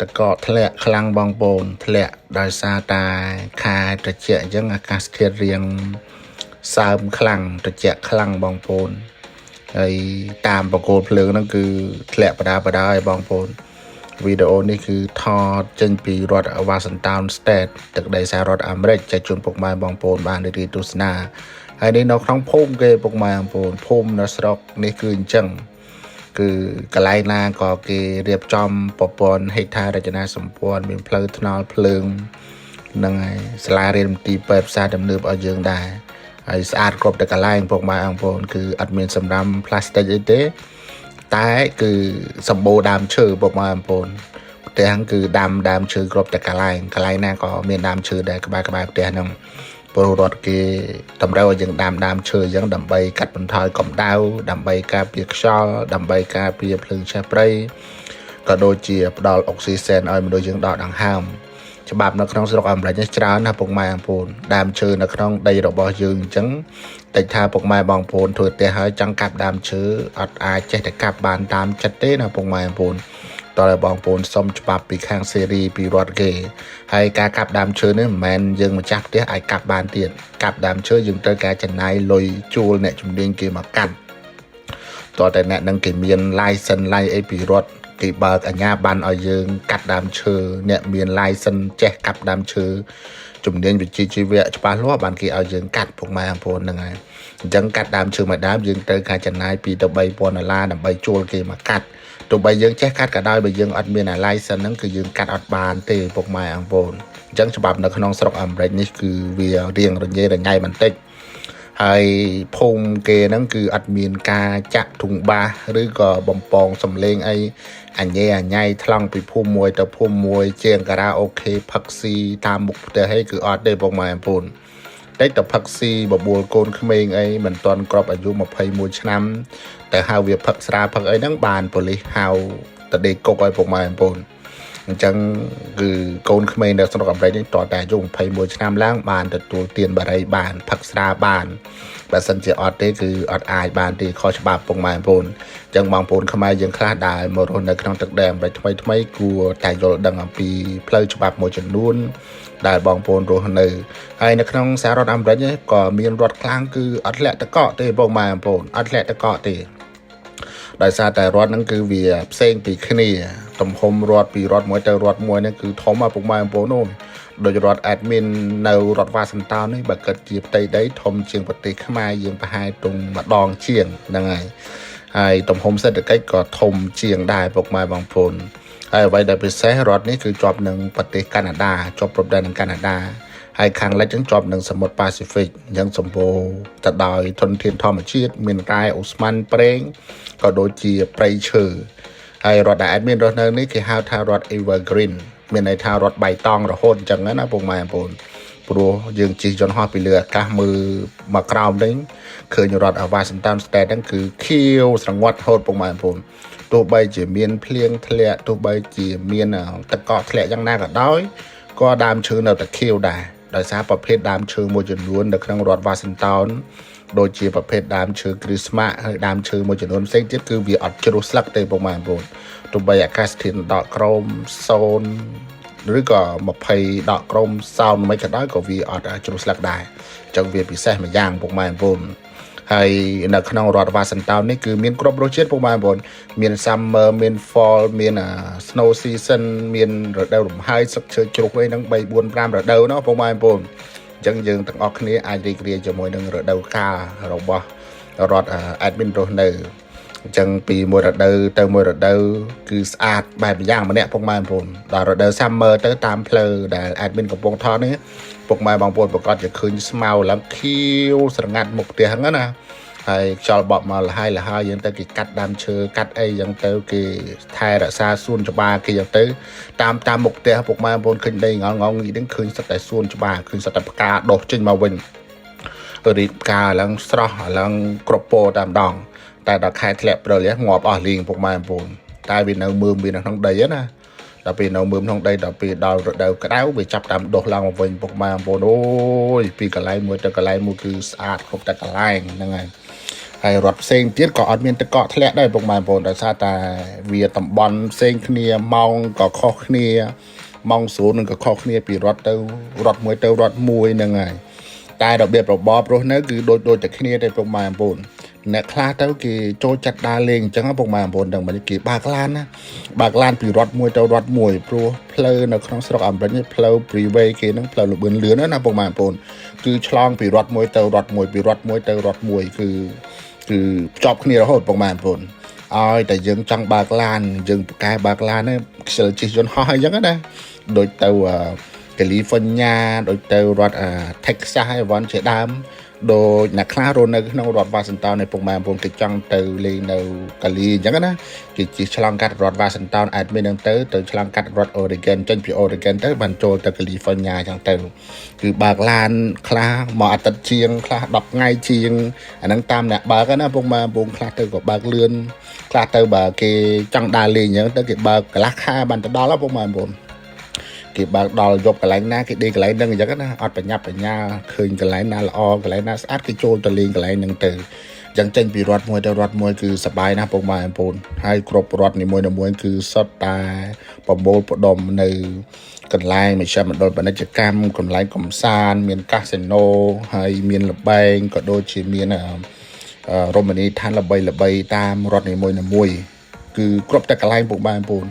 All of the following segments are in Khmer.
ទឹកកកធ្លាក់ខ្លាំងបងប្អូនធ្លាក់ដោយសារតែខែត្រជាក់អញ្ចឹងអាកាសធាតុរៀងសើមខ្លាំងត្រជាក់ខ្លាំងបងប្អូនហើយតាមបង្គោលភ្លើងហ្នឹងគឺធ្លាក់បដាបដាឲ្យបងប្អូនវីដេអូនេះគឺថតចេញពីរដ្ឋ Washington State ទឹកដីសហរដ្ឋអាមេរិកចែកជូនពុកម៉ែបងប្អូនបានរីករាយទស្សនាហើយនេះនៅក្នុងភូមិគេពុកម៉ែបងប្អូនភូមិនៅស្រុកនេះគឺអញ្ចឹង គឺកន្លែងណាក៏គេរៀបចំប្រព័ន្ធហេដ្ឋារចនាសម្ព័ន្ធមានផ្លូវថ្នល់ភ្លើងហ្នឹងហើយសាលារៀនមន្ទីរពេទ្យផ្សារទំនើបឲ្យយើងដែរហើយស្អាតគ្រប់តែកន្លែងពុកម៉ែបងប្អូនគឺអត់មានសម្រាមផ្លាស្ទិកអីទេ តែគឺសម្បូរដើមឈើពុកម៉ែបងប្អូនផ្ទះគឺដាំដើមឈើគ្រប់តែកន្លែងកន្លែងណាក៏មានដើមឈើដែរក្បែរក្បែរផ្ទះហ្នឹងពលរដ្ឋគេតម្រូវឲ្យយើងដាំដើមឈើអញ្ចឹងដើម្បីកាត់បន្ថយកម្ដៅដើម្បីការពារខ្យល់ដើម្បីការពារភ្លើងឆេះព្រៃក៏ដូចជាផ្ដល់អុកស៊ីសែនឲ្យមនុស្សយើងដកដង្ហើមច្បាប់នៅក្នុងស្រុកអាមេរិកនេះច្រើនណាស់ពុកម៉ែបងប្អូនដើមឈើនៅក្នុងដីរបស់យើងអញ្ចឹងតិចថាពុកម៉ែបងប្អូនធ្វើផ្ទះហើយចង់កាប់ដើមឈើអត់អាចចេះតែកាប់បានតាមចិត្តទេណាពុកម៉ែបងប្អូនតើបងប្អូនសុំច្បាប់ពីខាងសេរីពីរដ្ឋគេហើយការកាប់ដើមឈើនេះមិនមែនយើងម្ចាស់ផ្ទះអាចកាប់បានទៀតកាប់ដើមឈើយើងត្រូវការចំណាយលុយជួលអ្នកជំនាញគេមកកាត់តើតែអ្នកនឹងគេមាន license ឡៃអីពីរដ្ឋគេបើកអាជ្ញាប័ណ្ណឲ្យយើងកាត់ដើមឈើអ្នកមាន license ចេះកាប់ដើមឈើជំនាញវិជ្ជាជីវៈច្បាស់លាស់បានគេឲ្យយើងកាត់ពុកម៉ែបងប្អូនហ្នឹងហើយអញ្ចឹងកាត់ដើមឈើមួយដើមយើងត្រូវការចំណាយ2ទៅ3000ដុល្លារដើម្បីជួលគេមកកាត់ទោះបីយើងចេះកាត់ក៏ដោយបើយើងអត់មាន license ហ្នឹងគឺយើងកាត់អត់បានទេពុកម៉ែបងប្អូនអញ្ចឹងច្បាប់នៅក្នុងស្រុកអាមេរិកនេះគឺវារៀងរញ៉េរញ៉ៃបន្តិចហើយភូមិគេហ្នឹងគឺអត់មានការចាក់ធុងបាសឬក៏បំពងសំឡេងអីអញេអញៃថ្លង់ពីភូមិមួយទៅភូមិមួយជាងការ៉ាអូខេផឹកស៊ីតាមមុខផ្ទះអីគឺអត់ទេពុកម៉ែបងប្អូនតិចតែផឹកស៊ីបបួលកូនក្មេងអីមិនទាន់គ្រប់អាយុ21ឆ្នាំតែហៅវាផឹកស្រាផឹកអីហ្នឹងបានប៉ូលីសហៅទៅដេកគុកឲ្យពុកម៉ែបងប្អូនអញ្ចឹងគឺកូនក្មេងនៅស្រុកអាមេរិកនេះតតែអាយុ21ឆ្នាំឡើងបានទទួលទានបារីបានផឹកស្រាបានបើសិនជាអត់ទេគឺអត់អាចបានទេខុសច្បាប់ពុកម៉ែបងប្អូនអញ្ចឹងបងប្អូនខ្មែរយើងខ្លះដែលមករស់នៅក្នុងទឹកដីអាមេរិកថ្មីថ្មីគួរតែយល់ដឹងអំពីផ្លូវច្បាប់មួយចំនួនដែលបងប្អូនរស់នៅហើយនៅក្នុងសហរដ្ឋអាមេរិកនេះក៏មានរដ្ឋខ្លាំងគឺអត់ធ្លាក់ទឹកកកទេបងម៉ែបងប្អូនអត់ធ្លាក់ទឹកកកទេដោយសារតែរដ្ឋហ្នឹងគឺវាផ្សេងពីគ្នាទំហំរដ្ឋពីរដ្ឋមួយទៅរដ្ឋមួយហ្នឹងគឺធំណាស់ពុកម៉ែបងប្អូនអូនដោយរដ្ឋ admin នៅរដ្ឋវ៉ាស៊ីនតោននេះបើគិតជាផ្ទៃដីធំជាងប្រទេសខ្មែរយើងប្រហែលទងម្ដងជាងហ្នឹងហើយហើយទំហំសេដ្ឋកិច្ចក៏ធំជាងដែរពុកម៉ែបងប្អូនហើយអ្វីដែលពិសេសរដ្ឋនេះគឺជាប់នឹងប្រទេសកាណាដាជាប់ព្រំដែននឹងកាណាដាហើយខាងលិចហ្នឹងជាប់នឹងសមុទ្រប៉ាស៊ីហ្វិកអញ្ចឹងសម្បូរទៅដោយធនធានធម្មជាតិមានរ៉ែអូស្មန်ប្រេងក៏ដូចជាព្រៃឈើហើយរដ្ឋដែល admin រស់នៅនេះគេហៅថារដ្ឋ Evergreen មានន័យថារដ្ឋបៃតងរហូតអញ្ចឹងណាពុកម៉ែបងប្អូនព្រោះយើងជិះយន្តហោះពីលើអាកាសមើលមកក្រោមវិញឃើញរដ្ឋ Washington State ហ្នឹងគឺខៀវស្រងាត់ហូតពុកម៉ែបងប្អូនទោះបីជាមានភ្លៀងធ្លាក់ទោះបីជាមានទឹកកកធ្លាក់យ៉ាងណាក៏ដោយក៏ដើមឈើនៅតែខៀវដែរដោយសារប្រភេទដើមឈើមួយចំនួននៅក្នុងរដ្ឋ Washington ដូចជាប្រភេទដើមឈើគ្រីស្មាស់ហើយដើមឈើមួយចំនួនផ្សេងទៀតគឺវាអត់ជ្រុះស្លឹកទេពុកម៉ែបងប្អូនទោះបីអាកាសធាតុដកក្រោម0ឬក៏20ដកក្រោមសោនមិនក៏ដោយក៏វាអត់ជ្រុះស្លឹកដែរអញ្ចឹងវាពិសេសម្យ៉ាងពុកម៉ែបងប្អូនហើយនៅក្នុងរដ្ឋ Washington នេះគឺមានគ្រប់រសជាតិពុកម៉ែបងប្អូនមាន summer មាន fall មាន snow season មានរដូវរំហើយស្លឹកឈើជ្រុះអីហ្នឹង3 4 5រដូវណោះពុកម៉ែបងប្អូនអញ្ចឹងយើងទាំងអស់គ្នាអាចរីករាយជាមួយនឹងរដូវកាលរបស់រដ្ឋ admin រស់នៅអញ្ចឹងពីមួយរដូវទៅមួយរដូវគឺស្អាតបែបយ៉ាងម្នាក់ពុកម៉ែបងប្អូនដល់រដូវ summer ទៅតាមផ្លូវដែល admin កំពុងថតនេះពុកម៉ែបងប្អូនប្រកាសជាឃើញស្មៅឡើងខៀវស្រងាត់មុខផ្ទះហ្នឹងណាហើយខ្យល់បក់មកលហើយលហើយយើងទៅគេកាត់ដើមឈើកាត់អីយ៉ាងទៅគេថែរក្សាសួនច្បារគេយ៉ាងទៅតាមតាមមុខផ្ទះពុកម៉ែបងប្អូនឃើញដីងល់ងងងីហ្នឹងឃើញសិតតែសួនច្បារឃើញសិតតែផ្កាដុះចេញមកវិញរីកផ្កាឡើងស្រស់ឡើងគ្រប់ពោតែម្ដងតែដល់ខែធ្លាក់ព្រិលងាប់អស់លីងពុកម៉ែបងប្អូនតែវានៅមើមវានៅក្នុងដីណាដល់ពេលនៅមើមក្នុងដីដល់ពេលដល់រដូវក្តៅវាចាប់តាមដុះឡើងមកវិញពុកម៉ែបងប្អូនអូយពីកន្លែងមួយទៅកន្លែងមួយគឺស្អាតគ្រប់តែកន្លែងហ្នឹងហើយហ ហើយរដ្ឋផ្សេងទៀតក៏អត់មានទឹកកកធ្លាក់ដែរពុកម៉ែបងប្អូនដោយសារតែវាតំបន់ផ្សេងគ្នាម៉ោងក៏ខុសគ្នាម៉ោងស្រួលនឹងក៏ខុសគ្នាពីរដ្ឋទៅរដ្ឋមួយទៅរដ្ឋមួយហ្នឹងហើយតែរបៀបរបបរស់នៅគឺដូចដូចតែគ្នាទេពុកម៉ែបងប្អូនអ្នកខ្លះទៅគេចូលចិត្តដើរលេងអញ្ចឹងពុកម៉ែបងប្អូនដឹងមិនគេបើកឡានណាបើកឡានពីរដ្ឋមួយទៅរដ្ឋមួយព្រោះផ្លូវនៅក្នុងស្រុកអាមេរិកនេះផ្លូវ freeway គេហ្នឹងផ្លូវលបឿនលឿនណាពុកម៉ែបងប្អូនគឺឆ្លងពីរដ្ឋមួយទៅរដ្ឋមួយពីរដ្ឋមួយទៅរដ្ឋមួយគឺគឺភ្ជាប់គ្នារហូតពុកម៉ែបងប្អូនឲ្យតែយើងចង់បើកឡានយើងប្រកែបើកឡានហ្នឹងខ្ជិលជិះយន្តហោះអញ្ចឹងណាដូចទៅកាលីហ្វ័រញ៉ាដូចទៅរដ្ឋ Texas ហើយវ៉ាន់ជាដើមដោយអ្នកខ្លះរស់នៅក្នុងរដ្ឋ Washington នៃពុកម៉ែបងប្អូនគេចង់ទៅលេងនៅកាលីអញ្ចឹងណាគេជិះឆ្លងកាត់រដ្ឋ Washington អេដមីនហ្នឹងទៅទៅឆ្លងកាត់រដ្ឋ Oregon ចេញពី Oregon ទៅបានចូលទៅ California អញ្ចឹងទៅគឺបើកឡានខ្លះមួយអាទិត្យជាងខ្លះ10ថ្ងៃជាងអាហ្នឹងតាមអ្នកបើកណាពុកម៉ែបងប្អូនខ្លះទៅក៏បើកលឿនខ្លះទៅបើគេចង់ដើរលេងអញ្ចឹងទៅគេបើកកន្លះខែបានទៅដល់ពុកម៉ែបងប្អូនគេបើកដល់យប់កន្លែងណាគេដេកកន្លែងហ្នឹងអញ្ចឹងណាអត់បញ្ញាប់បញ្ញាឃើញកន្លែងណាល្អកន្លែងណាស្អាតគេចូលទៅលេងកន្លែងហ្នឹងទៅអញ្ចឹងចេញពីរដ្ឋមួយទៅរដ្ឋមួយគឺសប្បាយណាស់ពុកម៉ែបងប្អូនហើយគ្រប់រដ្ឋនីមួយៗគឺសុទ្ធតែប្រមូលផ្ដុំនៅកន្លែងមជ្ឈមណ្ឌលពាណិជ្ជកម្មកន្លែងកំសាន្តមានកាស៊ីណូហើយមានល្បែងក៏ដូចជាមានរមណីយដ្ឋានល្បីៗតាមរដ្ឋនីមួយៗគឺគ្រប់តែកន្លែងពុកម៉ែបងប្អូន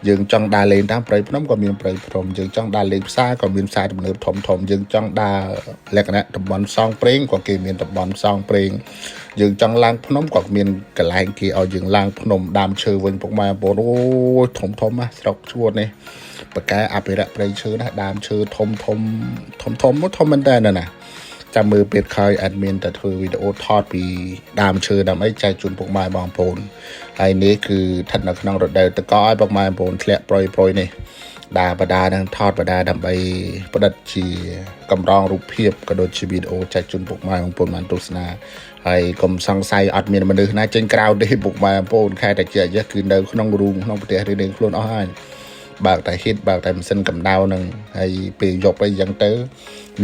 យើងចង់ដើរលេងតាមព្រៃភ្នំក៏មានព្រៃភ្នំយើងចង់ដើរលេងផ្សារក៏មានផ្សារទំនើបធំធំយើងចង់ដើរលក្ខណៈតំបន់ផ្សងព្រេងក៏គេមានតំបន់ផ្សងព្រេងយើងចង់ឡើងភ្នំក៏មានកន្លែងគេឲ្យយើងឡើងភ្នំដើមឈើវិញពុកម៉ែបងប្អូនអូយធំធំណាស្រុកជួតនេះបកែអភិរក្សព្រៃឈើណាដើមឈើធំធំធំធំធំមែនតើណាចាំមើលពេលក្រោយ admin ទៅធ្វើវីដេអូថតពីដើមឈើដើមអីចែកជូនពុកម៉ែបងប្អូនហើយនេះគឺស្ថិតនៅក្នុងរដូវទឹកកកឲ្យពុកម៉ែបងប្អូនធ្លាក់ប្រយប្រយនេះដាបដានឹងថតបដាដើម្បីផ្ដិតជាកម្រងរូបភាពក៏ដូចជាវីដេអូចែកជូនពុកម៉ែបងប្អូនបានទស្សនាហើយកុំសង្ស័យអត់មានមនុស្សណាចេញក្រៅទេពុកម៉ែបងប្អូនខែតែជាយគឺនៅក្នុងរូងក្នុងប្រទេសរៀងៗខ្លួនអស់ហើយបើកតែហៀតបើកតែម៉ាស៊ីនកម្ដៅនឹងហើយពេលយប់អីចឹងទៅ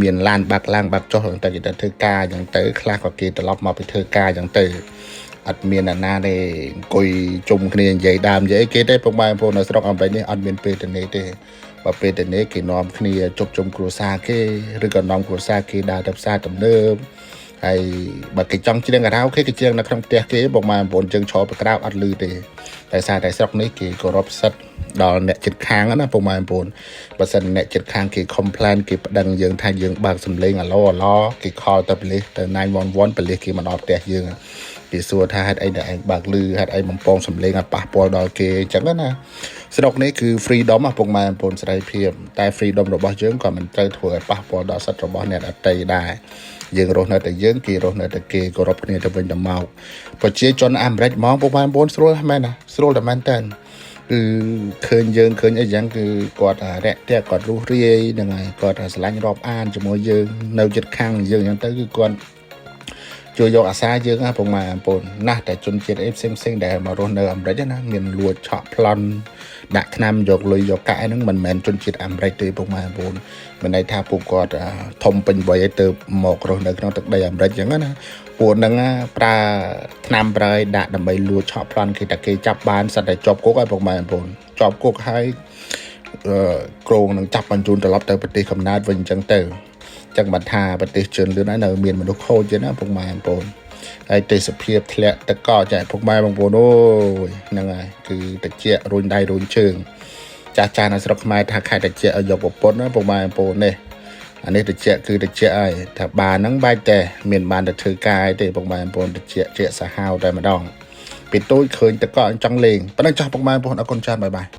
មានឡានបាក់ឡើងបាក់ចុះតែគេទៅធ្វើការចឹងទៅខ្លះក៏គេត្រឡប់មកពីធ្វើការចឹងទៅអត់មានអ្នកណាទេអង្គុយជុំគ្នានិយាយដើមនិយាយអីគេទេពុកម៉ែបងប្អូននៅស្រុកអាមេរិកនេះអត់មានពេលទៅនេះទេបើពេលទៅនេះគេនាំគ្នាជុំជុំគ្រួសារគេឬក៏នាំគ្រួសារគេដើរទៅផ្សារទំនើបហើយបើគេចង់ច្រៀងការ៉ាអូខេគេច្រៀងនៅក្នុងផ្ទះគេពុកម៉ែបងប្អូនជើងឈរប្រក្រៅអត់លឺទេតែសារតែស្រុកនេះគេគោរពសិទ្ធិដល់អ្នកជិតខាងណាពុកម៉ែបងប្អូនបើសិនអ្នកជិតខាងគេ complain គេប្តឹងយើងថាយើងបើកសំឡេងអាឡូអាឡគេ call ទៅប៉ូលីសទៅ911ប៉ូលីសគេមកដល់ផ្ទះយើងគេសួរថាហេតុអីដែលឯងបើកលឺហេតុអីបំពងសំឡេងឲ្យប៉ះពាល់ដល់គេអញ្ចឹងណាស្រុកនេះគឺ freedom ណាពុកម៉ែបងប្អូនសេរីភាពតែ freedom របស់យើងក៏មិនត្រូវធ្វើឲ្យប៉ះពាល់ដល់សិទ្ធិរបស់អ្នកដទៃដែរយើងរស់នៅតែយើងគេរស់នៅតែគេគោរពគ្នាទៅវិញទៅមកប្រជាជនអាមេរិកហ្មងពុកម៉ែបងប្អូនស្រួលមែនណាស្រួលតែមែនតើគឺឃើញយើងឃើញអីចឹងគឺគាត់រាក់ទាក់គាត់រុះរាយហ្នឹងហើយគាត់ស្រឡាញ់រាប់អានជាមួយយើងនៅជិតខាងយើងអញ្ចឹងទៅគឺគាត់ជួយយកអាសាយើងណាពុកម៉ែបងប្អូនណាស់តែជនជាតិអីផ្សេងផ្សេងដែលមករស់នៅអាមេរិកណាមានលួចឆក់ប្លន់ដាក់ថ្នាំយកលុយយកកាក់ហ្នឹងមិនមែនជនជាតិអាមេរិកទេពុកម៉ែបងប្អូនមានន័យថាពួកគាត់ធំពេញវ័យឲ្យទៅមករស់នៅក្នុងទឹកដីអាមេរិកអញ្ចឹងណាពួកហ្នឹងប្រើថ្នាំប្រើឲ្យដាក់ដើម្បីលួចឆក់ប្លន់គេតែគេចាប់បានសិតតែជាប់គុកហើយពុកម៉ែបងប្អូនជាប់គុកហើយក្រងនឹងចាប់បញ្ជូនត្រឡប់ទៅប្រទេសកំណើតវិញអញ្ចឹងទៅចឹងបានថាប្រទេសជឿនលឿនហើយនៅមានមនុស្សខូចទៀតណាពុកម៉ែបងប្អូនហើយទេសភាពធ្លាក់ទឹកកកចែកពុកម៉ែបងប្អូនអូយហ្នឹងហើយគឺតិចរុញដៃរុញជើងចាស់ចាស់នៅស្រុកខ្មែរថាខែតិចឲ្យយកប្រពន្ធណាពុកម៉ែបងប្អូននេះអានេះតិចគឺតិចហើយថាបានហ្នឹងបែកតែមានបានតែធ្វើការទេពុកម៉ែបងប្អូនតិចជាសាហាវតែម្ដងពីតូចឃើញតកកចង់លេងប៉ុណ្ណឹងចាស់ពុកម៉ែបងប្អូនអរគុណច្រើន bye bye.